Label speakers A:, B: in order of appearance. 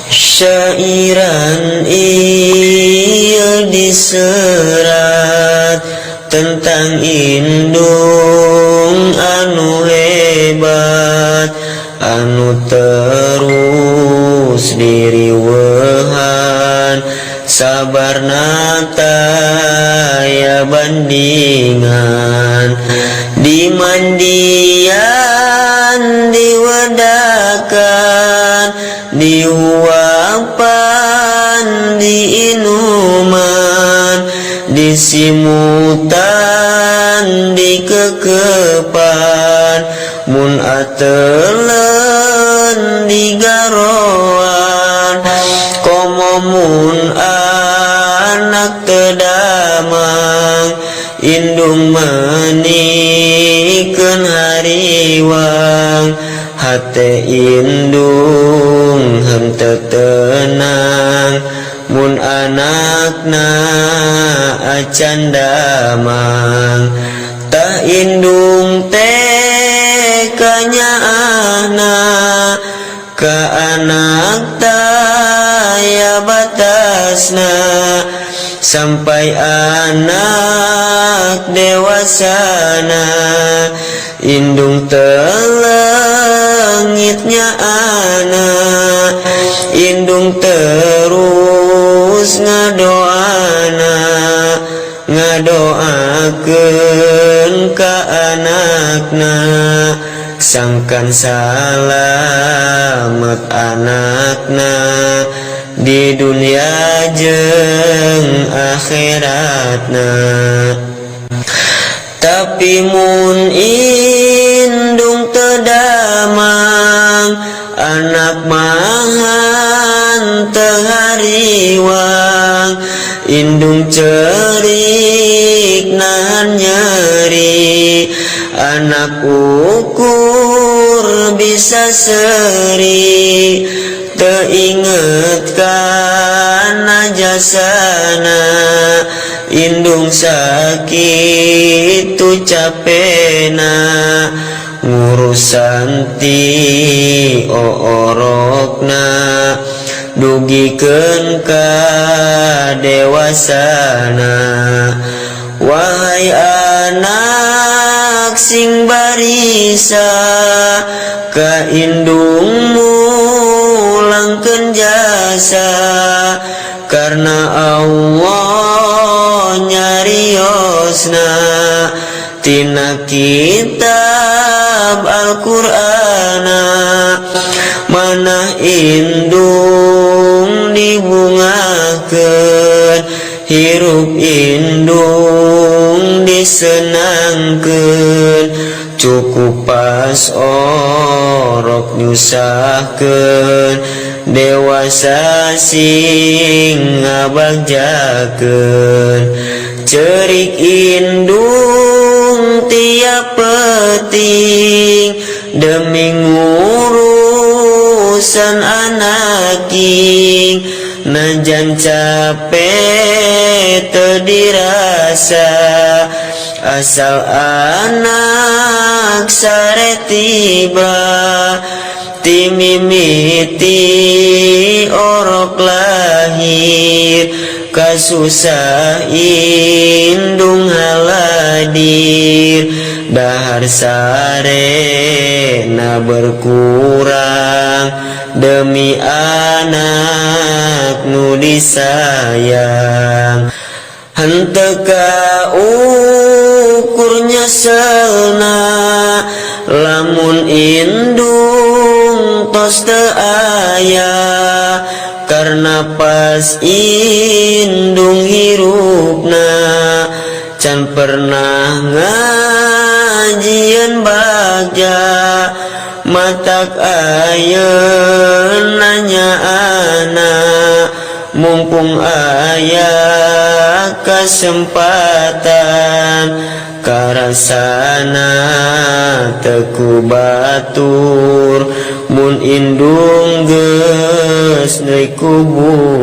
A: Syairan ieu diserat tentang indung anu hebat, anu terus diriweuhan, sabarna taya bandingan. Dimandian, diwedakan, dihuapan, diinuman, disimutan, dikekepan, mun ateleun digaroan. Komo mun anak teu damang, indung meunikeun hariwang. Hate indung henteu tenang mun anakna acan damang. Tah, indung teh kanyaahna ka anak taya batasna, sampai anak dewasana indung teu leungit nyaahna. Indung terus ngadoana, ngadoakeun ka anakna, sangkan salamet anakna di dunia jeung akhiratna. Tapi mun indung teu damang, anak mah teu hariwang. Indung cerik nahan nyeri, anak ukur bisa seri. Teu inget kana jasana indung, sakitu capena ngurusan ti oorokna dugikeun ka dewasana. Wahai anak, sing barisa ka indungmu, langkeun jasa, karena Allah nyariosna tina kitab Al-Qur'ana: manah indung dibungahkeun, hirup indung disenangkeun, cukup pas orok nyusahkeun, dewasa sing ngabagjakeun. Cerik indung tiap peuting demi ngurusan anaking, najan capek teu dirasa, asal anak sare tiba. Ti mimiti orok lahir, kasusah indung haladir, dahar sare na berkurang demi anak nu disayang. Henteu kaukur nyeselna lamun indung tos teu aya, karena pas indung hirupna can pernah ngajieun bagja. Matak ayeuna nyaahna, mumpung aya kesempatan, karasana teu ku batur mun indung geus deui kubur.